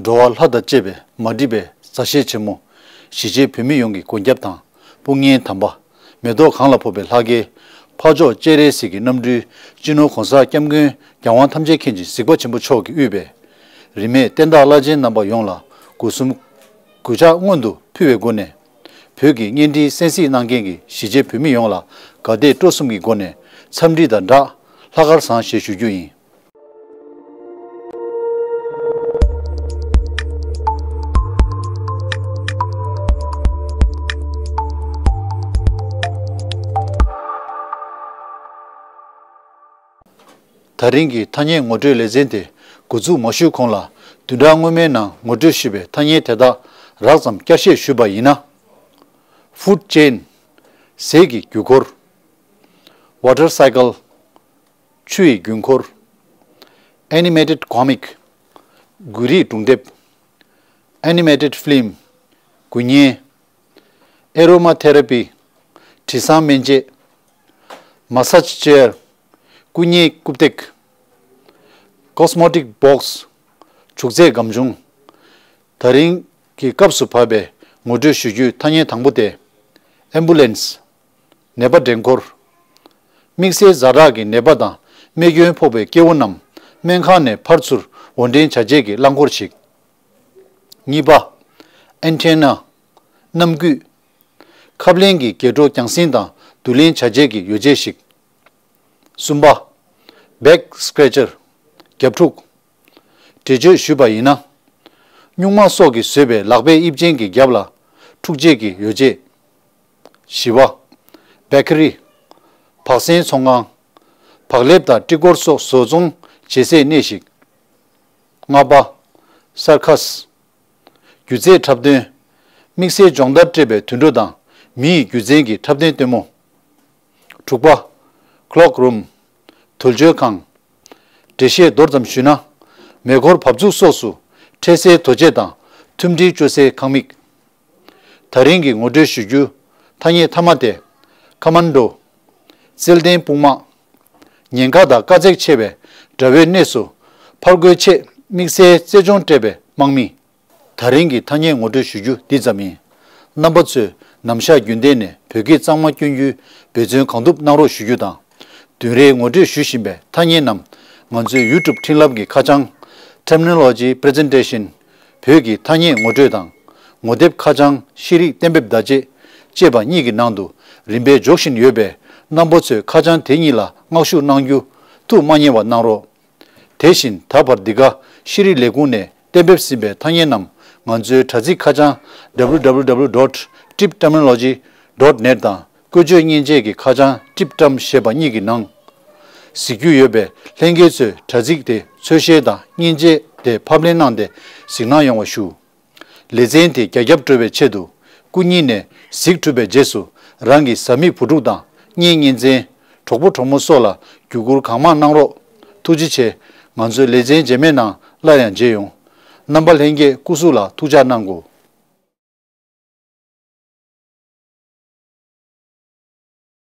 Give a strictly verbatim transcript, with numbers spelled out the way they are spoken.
འགྲོ་བ་ལྷ་དང་བཅས་པས་མ་བསྒྲིབས་པའི་མཛའ་བཤེས་ཆེན་མོ། གཞིས་བྱེས་བོད་མི་ཡོངས་ཀྱི་མགོན་སྐྱབས་དང་། དཔུང་གཉེན་དམ་པ། མེ་ཏོག་གང་ལ་ཕོག་པའི་ལྷ་སྐལ། འཕགས་མཆོག་སྤྱན་རས་གཟིགས་ཀྱི་རྣམ་སྤྲུལ་སྤྱི་ནོར་༸གོང་ས་༸སྐྱབས་མགོན་༸རྒྱལ་དབང་ཐམས་ཅད་མཁྱེན་ཅིང་གཟིགས་པ་ཆེན་པོ་མཆོག་གིས་དབུས་པའི་རིས་མེད་བསྟན་བདག་བླ་ཆེན་རྣམ་པ་ཡོངས་ལ་སྒོ་གསུམ་གུས་ཕྱག་སྔོན་དུ་ཕུལ་བའི་སྒོ་ནས། བོད་ཀྱི་བརྙན་འཕྲིན་གསན་གཟིགས་གནང་མཁན་གྱི་གཞིས་བྱེས་བོད་མི་ཡོངས་ལ་དགའ་དད་སྤྲོ་གསུམ་གྱི་སྒོ་ནས་འཚམས་འདྲི་དང་སྦྲགས་ལྷག་དཀར་བཟང་ཞེས་ཞུ་རྒྱུ་ཡིན། ད་རིང་གི་ཐ་སྙད་ངོ་སྤྲོད་ལེ་ཚན་དེ་འགོ་འཛུགས་མ་ཞུས་གོང་ལ། བདུན་ཕྲག་སྔོན་མའི་ནང་ངོ་སྤྲོད་ཞུས་པའི་ཐ་སྙད་དེ་དག་རགས་ཙམ་བསྐྱར་བཤད་ཞུས་པ་ཡིན་ན། Food chain། ཟས་ཀྱི་རྒྱུ་འཁོར། Water cycle། ཆུ་ཡི་རྒྱུན་འཁོར། Animated comic། འགུལ་རིས་སྒྲུང་དེབ། Animated film། འགུལ་བརྙན། Aromatherapy། དྲི་བཟང་སྨན་དཔྱད། Massage chair། སྐུ་མཉེ་རྐུབ་སྟེགས། Cosmetic box། བྱུག་རྫས་སྒམ་ཆུང་། ད་རིང་གི་སྐབས་སུ་བབས་པའི་ངོ་སྤྲོད་ཞུ་རྒྱུའི་ཐ་སྙད་དང་པོ་སྟེ། Ambulance། ནད་པ་འདྲེན་འཁོར། དམིགས་བསལ་ཛ་དྲག་གི་ནད་པ་དང་རྨས་སྐྱོན་ཕོག་པའི་སྐྱེ་བོ་རྣམས་སྨན་ཁང་ནས་ཕར་ཚུར་འོར་འདྲེན་བྱ་བྱེད་ཀྱི་རླངས་འཁོར་ཞིག་གཉིས་པ། Antenna། གནམ་སྐུད། ཁབ་ལེན་གྱི་འགྱེད་འཕྲོ་རྒྱང་སྲིང་དང་བསྡུ་ལེན་བྱ་བྱེད་ཀྱི་ཡོ་བྱད་ཞིག་གསུམ་པ། Back scratcher། རྒྱབ་འཁྲུག་འགྲེལ་བརྗོད་ཞུས་པ་ཡིན་ན། སྨྱུག་མ་སོགས་ཀྱིས་བཟོས་པའི་ལག་པའི་དབྱིབས་ཅན་གྱི་རྒྱབ་ལ་འཁྲུག་བྱེད་ཀྱི་ཡོ་བྱད། བཞི་པ། Bakery། བག་ཟན་ཚོང་ཁང་། བག་ལེབ་དང་སྤྲི་གོར་སོགས་བཟོ་ཚོང་བྱེད་སའི་གནས་ཤིག་ལྔ་པ། Circus། སྒྱུ་རྩལ་འཁྲབ་སྟོན། དམིགས་བསལ་སྦྱོང་བརྡར་སྤྲད་པའི་དུད་འགྲོ་དང་མི་ཡི་སྒྱུ་རྩལ་གྱི་འཁྲབ་སྟོན་སྟོན་མོ། དྲུག་པ། Cloak Room། དུར་མཆོད་ཁང་། འགྲེལ་བཤད་མདོར་ཙམ་ཞུས་ན། མེ་འཁོར་བབས་ཚུགས་སོགས་སུ་འཕྲལ་སེལ་དོ་བཅད་དང་མཐུན་སྒྲིལ་བཅོ་སའི་ཁང་མིག་ད་རིང་གི་ངོ་སྤྲོད་ཞུ་རྒྱུའི་ཐ་སྙད་མཐའ་མ་སྟེ། Commando། བཙལ་ལྡན་དཔུང་དམག་ཉེན་ཁ་དང་དཀའ་ཚེགས་ཆེ་བའི་དགྲ་བོའི་གནས་སུ་ཕར་རྒོལ་ཆེད་དམིགས་བསལ་རྩལ་སྦྱོང་སྤྲད་པའི་དམག་མི། ད་རིང་གི་ཐ་སྙད་ངོ་སྤྲོད་ཞུ་རྒྱུ་འདི་ཙམ་ཡིན། རྣམ་པ་ཚོས་ནམ་ཞག་རྒྱུན་གཏན་ནས་བོད་སྐད་གཙང་མ་སྐྱོན་རྒྱུའི་འབད་བརྩོན་གང་ཐུབ་གནང་རོགས་ཞུ་རྒྱུ་དང་། བདུན་རེའི་ངོ་སྤྲོད་ཞུ་བཞིན་པའི་ཐ་སྙད་རྣམས་ང་ཚོའི་YouTube འཕྲིན་ལམ་གྱི་ཁ་བྱང་Terminology Presentation། བོད་ཀྱི་ཐ་སྙད་ངོ་སྤྲོད་དང་ངོ་དེབ་ཁ་བྱང་ཤེས་རིག་གཏན་འབེབས་བརྡ་ཅེས་ཅེས་པ་གཉིས་ཀྱི་ནང་དུ་རིམ་པས་འཇོག་བཞིན་ཡོད་པས། རྣམ་པ་ཚོས་ཁ་བྱང་དེ་གཉིས་ལ་མངགས་ཞུ་གནང་རྒྱུ་ཐུགས་མ་བསྙེལ་བ་གནང་རོགས། དེ་བཞིན་ད་བར་འདི་ག་ཤེས་རིག་ལས་ཁུངས་ནས་གཏན་འབེབས་ཟིན་པའི་ཐ་སྙད་རྣམས་ང་ཚོའི་དྲ་ཚིགས་ཁ་བྱང་www dot tripterminology dot net དང་བཀོལ་སྤྱོད་མཉེན་ཆས་ཀྱི་ཁ་བྱང་TripTerm ཞེས་པ་གཉིས་ཀྱི་ནང་གཟིགས་རྒྱུ་ཡོད་པས། ལྷན་རྒྱས་ཚོས་དྲ་ཚིགས་དེ་འཚོལ་བཤེར་དང་མཉེན་ཆས་དེ་ཕབ་ལེན་གནང་སྟེ་གཟིགས་གནང་ཡོང་བ་ཞུ། ལེ་ཚན་དེ་རྒྱ་ཁྱབ་སྤྲོད་པའི་ཆེད་དུ་སྐུ་ཉིད་ནས་གཟིགས་གྲུབ་པའི་རྗེས་སུ་རང་གི་བཟའ་མི་བུ་ཕྲུག་དང་གཉེན་ཉེ་ཚན། གྲོགས་པོ་གྲོགས་མོ་སོགས་ལ་བརྒྱུད་བསྐུར་གང་མང་གནང་རོགས། ཐུགས་རྗེ་ཆེ། ང་ཚོའི་ལེ་ཚན་རྗེས་མའི་ནང་སླར་ཡང་མཇལ་ཡོང་། རྣམ་པ་ལྷན་རྒྱས་སྐུ་གཟུགས་ལ་ཐུགས་ཅག་གནང་དགོས།